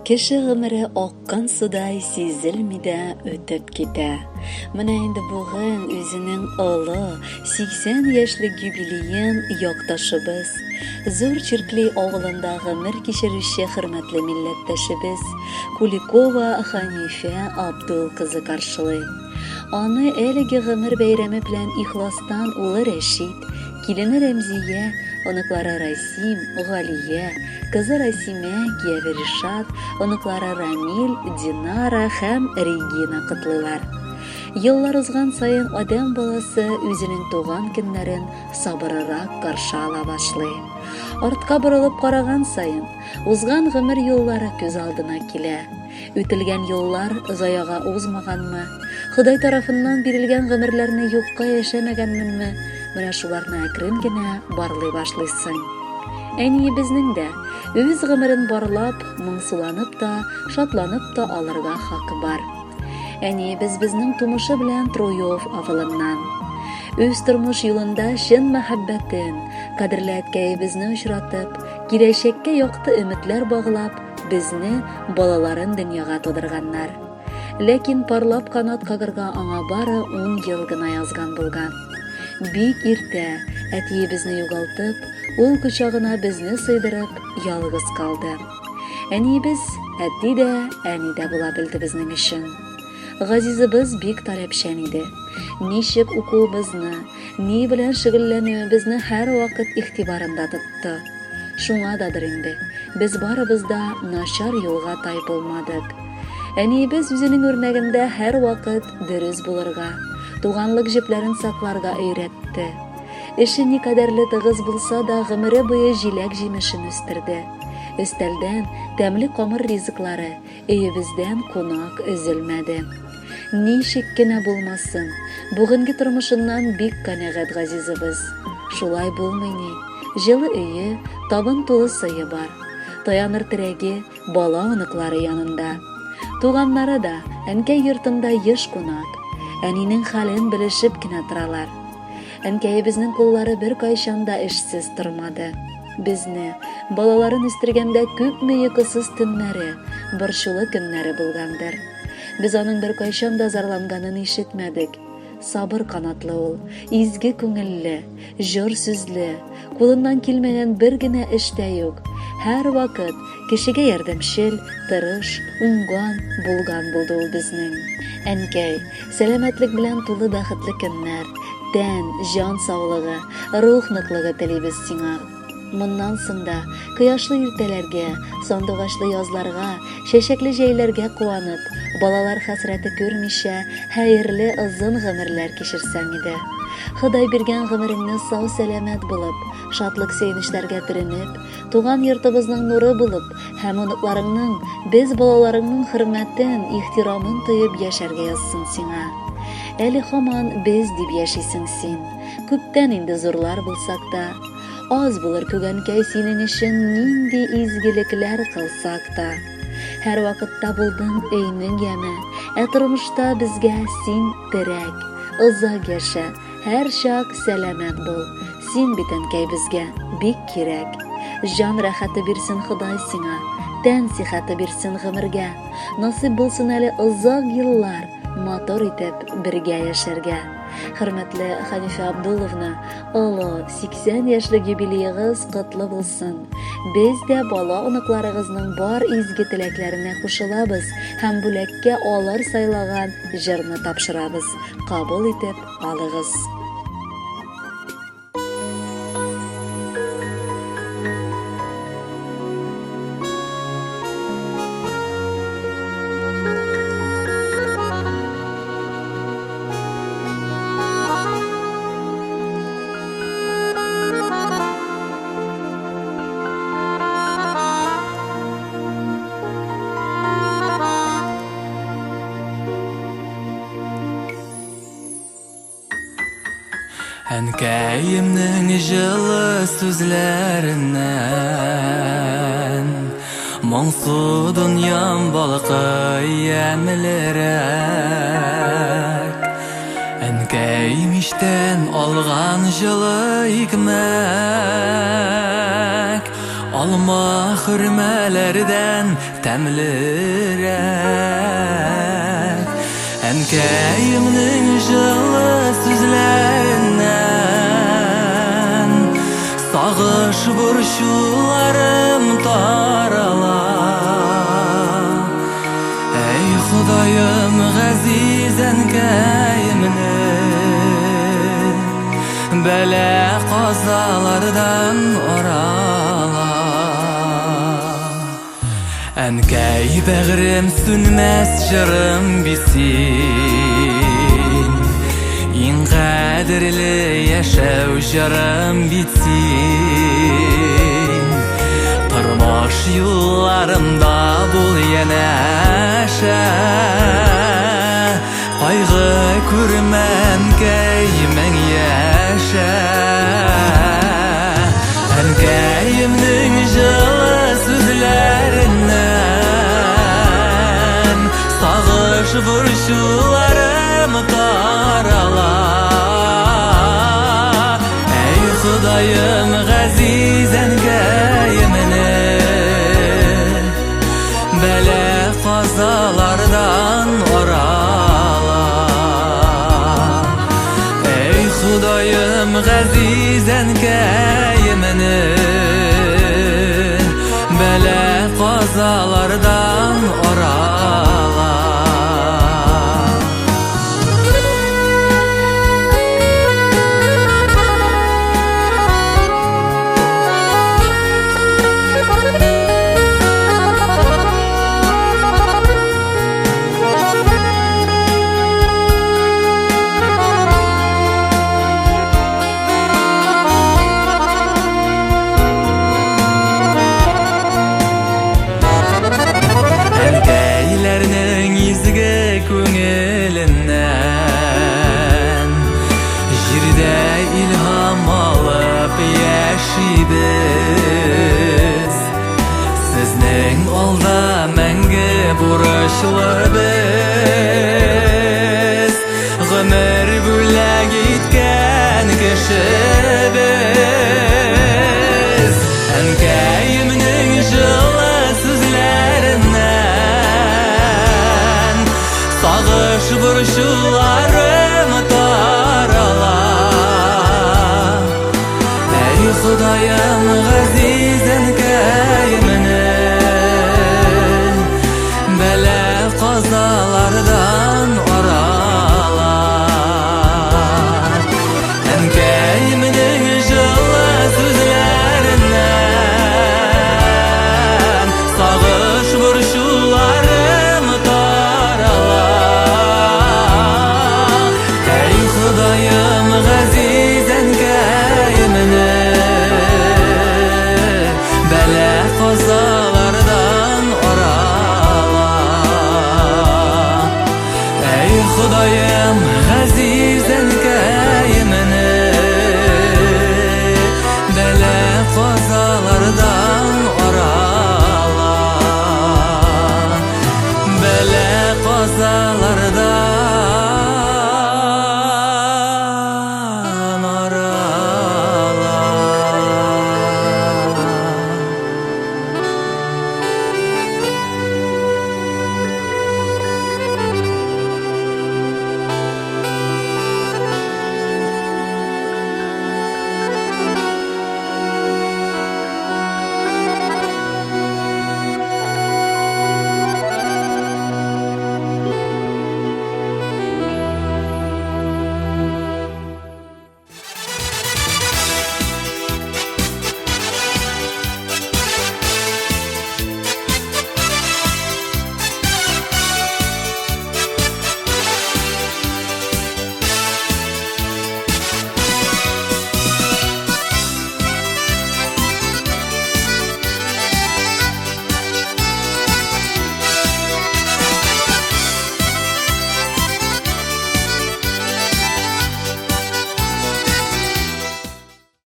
Кеше гомере аккан судай сизелми дә үтеп китә. Менә инде бүген үзенең олы 80 яшьлек юбилеен якташыбыз, Зур Чиркли авылында гомер кичерүче хөрмәтле милләттәшебез Куликова Ханифә Абдул кызы каршылый. Аны әлеге гомер бәйрәме белән ихластан улы Рәшит, килене Рәмзия, оныклары Расим, Галия, кызы Расимә, кияве Ришат, оныклары Рамил, Динара һәм Регина котлыйлар. Еллар узган саен адәм баласы үзенең туган көннәрен сабырырак каршы ала башлый. Артка борылып караган саен, узган гомер юллары күз алдына килә. Үтелгән юллар заяга узмаганмы? Ходай тарафыннан бирелгән гомерләрне юкка яшәмәгәнменме? Менә шуларны әкрен генә барлый башлыйсың. Әниебезнең дә үз гомерен барлап, моңсуланып та, шатланып та алырга хакы бар. Әниебез безнең тумышы белән Троев авылыннан. Үз тормыш юлында чын мәхәббәтен, кадерле әткәебезне очратып, киләчәккә якты өметләр баглап, Безне, балаларын дөньяга тудырганнар. Ләкин парлап канат кагырга аңа бары ун ел гына язган булган. Бик иртә, әтиебезне югалтып, ул кочагына безне сыйдырып, ялгыз калды. Әниебез әти дә, әни дә була белде безнең өчен. Газизыбыз бик таләпчән иде. Ничек укуыбызны, ни белән шөгыльләнүебезне һәрвакыт игътибарында тотты. Шуңададыр инде, без барыбыз да начар юлга тайпылмадык. Әниебез үзенең үрнәгендә һәрвакыт дөрес булырга, туганлык җепләрен сакларга өйрәтте. Эше никадәрле тыгыз булса да, гомере буе җиләк-җимешен үстерде. Өстәлдән тәмле камыр ризыклары, өебездән кунак өзелмәде. Ничек кенә булмасын, бүгенге тормышыннан бик канәгать газизыбыз. Шулай булмый ни, җылы өе, табын тулы сые бар. Таяныр терәге, бала-оныклары янында. Туганнары да әнкәй йортында еш кунак, әнинең хәлен белешеп кенә торалар. Әнкәебезнең куллары беркайчан да эшсез тормады. Безне, балаларын үстергәндә күпме йокысыз төннәре, борчулы көннәре булгандыр. Без аның беркайчан да зарланганын ишетмәдек. Сабыр канатлы ул, изге күңелле, җор сүзле, кулыннан килмәгән бер генә эш тә юк. Һәрвакыт кешегә ярдәмчел, тырыш, уңган, булган булды ул безнең. Әнкәй, сәламәтлек белән тулы бәхетле көннәр, тән, җан саулыгы, рух ныклыгы телибез сиңа. Моннан соң да кояшлы иртәләргә, сандугачлы язларга, чәчәкле җәйләргә куанып, балалар хәсрәте күрмичә, хәерле озын гомерләр кичерсәң иде. Ходай биргән гомереңне сау-сәламәт булып, шатлык-сөенечләргә төренеп, туган йортыбызның нуры булып һәм оныкларыңның, без балаларыңның хөрмәтен, ихтирамын тоеп яшәргә язсын сиңа. Әле һаман без дип яшисең син. Күптән инде зурлар булсак та, аз булыр күгәнкәй синең өчен нинди изгелекләр кылсак та. Һәрвакытта булдың өйнең яме, ә тормышта безгә син терәк. Озак яшә, һәрчак сәламәт бул. Син бит, әнкәй, безгә бик кирәк. Җан рәхәте бирсен Ходай сиңа, тән сихәте бирсен гомергә. Насыйп булсын әле озак еллар матур итеп бергә яшәргә. Хөрмәтле Хәнифә Абдулловна, олы 80 яшьлек юбилеегыз котлы булсын. Без дә бала-оныкларыгызның бар изге теләкләренә кушылабыз һәм бүләккә алар сайлаган җырны тапшырабыз. Кабул итеп алыгыз. Әнкәемнең җылы сүзләреннән Моңсу дөньям балкый ямьлерәк. Әнкәй мичтән алган җылы икмәк. Алма хөрмәләрдән тәмлерәк. Әнкәемнең җылы сүзләреннән Сагыш борчуларым тарала. Әй, Ходаем, газиз әнкәемне бәла казалардан арала. Әнкәй бәгърем, сүнмәс җырым бит син, Иң кадерле яшәү җырым бит син. Тормыш юлларымда бул янәшә, Кайгы күрмә, әнкәй, мең яшә. Әнкәемнең җылы сүзләреннән Сагыш борчуларым тарала. Әй, Ходаем, газиз әнкәемне бәла казалардан арала. Әй, Ходаем, газиз әнкәемне бәла казалардан арала. Әнкәйләрнең изге күңеленнән Җирдә илһам алып яшибез. Сезнең алда мәңге бурычлы без, Гомер бүләк иткән кешебез. Әнкәемнең җылы сүзләреннән Сагыш борчуларым